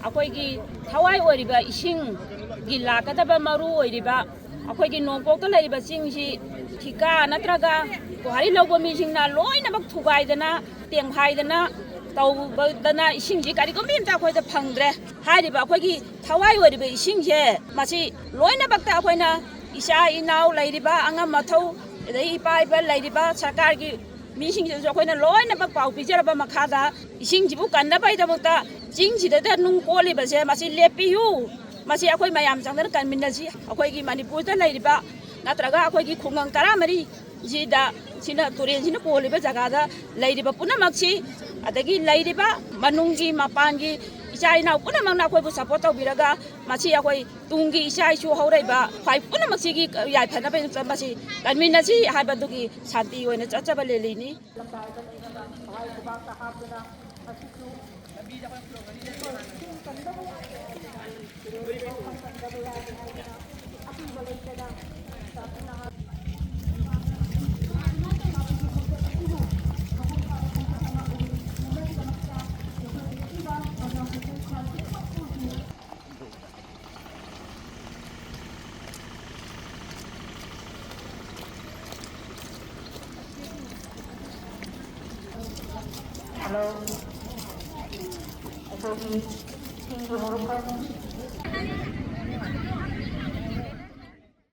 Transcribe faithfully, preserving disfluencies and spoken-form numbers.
ꯑꯩꯈꯣꯏꯒꯤ ꯊꯋꯥꯏ ꯑꯣꯏꯔꯤꯕ ꯏꯁꯤꯡꯒꯤ ꯂꯥꯛꯀꯗꯕ ꯃꯔꯨ ꯑꯣꯏꯔꯤꯕ ꯑꯩꯈꯣꯏꯒꯤ ꯅꯣꯡꯄꯣꯛꯇ ꯂꯩꯔꯤꯕ ꯆꯤꯡꯁꯤ ꯊꯤꯀꯥ ꯅꯠꯇ꯭ꯔꯒ ꯄꯨꯍꯥꯔꯤ ꯂꯧꯕ ꯃꯤꯁꯤꯡꯅ ꯂꯣꯏꯅꯃꯛ ꯊꯨꯒꯥꯏꯗꯅ, ꯇꯦꯡꯈꯥꯏꯗꯅ ꯇꯧꯕꯗꯅ ꯏꯁꯤꯡꯁꯤ ꯀꯔꯤꯒꯨꯝꯕ ꯑꯝꯇ ꯑꯩꯈꯣꯏꯗ ꯐꯪꯗ꯭ꯔꯦ꯫ ꯍꯥꯏꯔꯤꯕ ꯑꯩꯈꯣꯏꯒꯤ ꯊꯋꯥꯏ ꯑꯣꯏꯔꯤꯕ ꯏꯁꯤꯡꯁꯦ, ꯃꯁꯤ ꯂꯣꯏꯅꯃꯛꯇ ꯑꯩꯈꯣꯏꯅ ꯏꯆꯥ ꯏꯅꯥꯎ ꯂꯩꯔꯤꯕ, ꯑꯉꯝ ꯑꯊꯧ, ꯑꯗꯩ ꯏꯄꯥ ꯏꯄꯥ ꯂꯩꯔꯤꯕ ꯁꯔꯀꯥꯔꯒꯤ ꯃꯤꯁꯤꯡꯁꯤꯗꯁꯨ ꯑꯩꯈꯣꯏꯅ ꯂꯣꯏꯅꯃꯛ ꯄꯥꯎ ꯄꯤꯖꯔꯕ ꯃꯈꯥꯗ, ꯏꯁꯤꯡꯁꯤꯕꯨ ꯀꯟꯅꯕꯒꯤꯗꯃꯛꯇ ꯆꯤꯡꯁꯤꯗ ꯅꯨꯡ ꯀꯣꯜꯂꯤꯕꯁꯦ ꯃꯁꯤ ꯂꯦꯞꯄꯤꯌꯨ꯫ ꯃꯁꯤ ꯑꯩꯈꯣꯏ ꯃꯌꯥꯝ ꯆꯪꯗꯅ ꯀꯟꯃꯤꯟꯅꯁꯤ꯫ ꯑꯩꯈꯣꯏꯒꯤ ꯃꯅꯤꯄꯨꯔꯗ ꯂꯩꯔꯤꯕ ꯅꯠꯇ꯭ꯔꯒ ꯑꯩꯈꯣꯏꯒꯤ ꯈꯨꯡꯒꯪ ꯇꯔꯥꯃꯔꯤꯁꯤꯗ, ꯁꯤꯅ ꯇꯨꯔꯦꯜꯁꯤꯅ ꯀꯣꯜꯂꯤꯕ ꯖꯒꯥꯗ ꯂꯩꯔꯤꯕ ꯄꯨꯝꯅꯃꯛꯁꯤ, ꯑꯗꯒꯤ ꯂꯩꯔꯤꯕ ꯃꯅꯨꯡꯒꯤ ꯃꯄꯥꯟꯒꯤ ꯏꯆꯥ ꯏꯅꯥꯎ ꯄꯨꯝꯅꯃꯛꯅ ꯑꯩꯈꯣꯏꯕꯨ ꯁꯞꯄꯣꯔꯠ ꯇꯧꯕꯤꯔꯒ, ꯃꯁꯤ ꯑꯩꯈꯣꯏ ꯇꯨꯡꯒꯤ ꯏꯆꯥ ꯏꯁꯨ ꯍꯧꯔꯛꯏꯕ ꯈ꯭ꯋꯥꯏ ꯄꯨꯝꯅꯃꯛꯁꯤꯒꯤ ꯌꯥꯏꯐꯅꯕꯒꯤꯗꯃꯛꯇ ꯃꯁꯤ ꯀꯟꯃꯤꯟꯅꯁꯤ ꯍꯥꯏꯕꯗꯨꯒꯤ ꯁꯥꯟꯇꯤ ꯑꯣꯏꯅ ꯆꯠꯆꯕ ꯔꯦꯂꯤꯅꯤ꯫ Hello. ꯑꯩꯈꯣꯏꯒꯤ ꯏꯁꯤꯡꯒꯤ ꯍꯧꯔꯛꯐꯝ꯫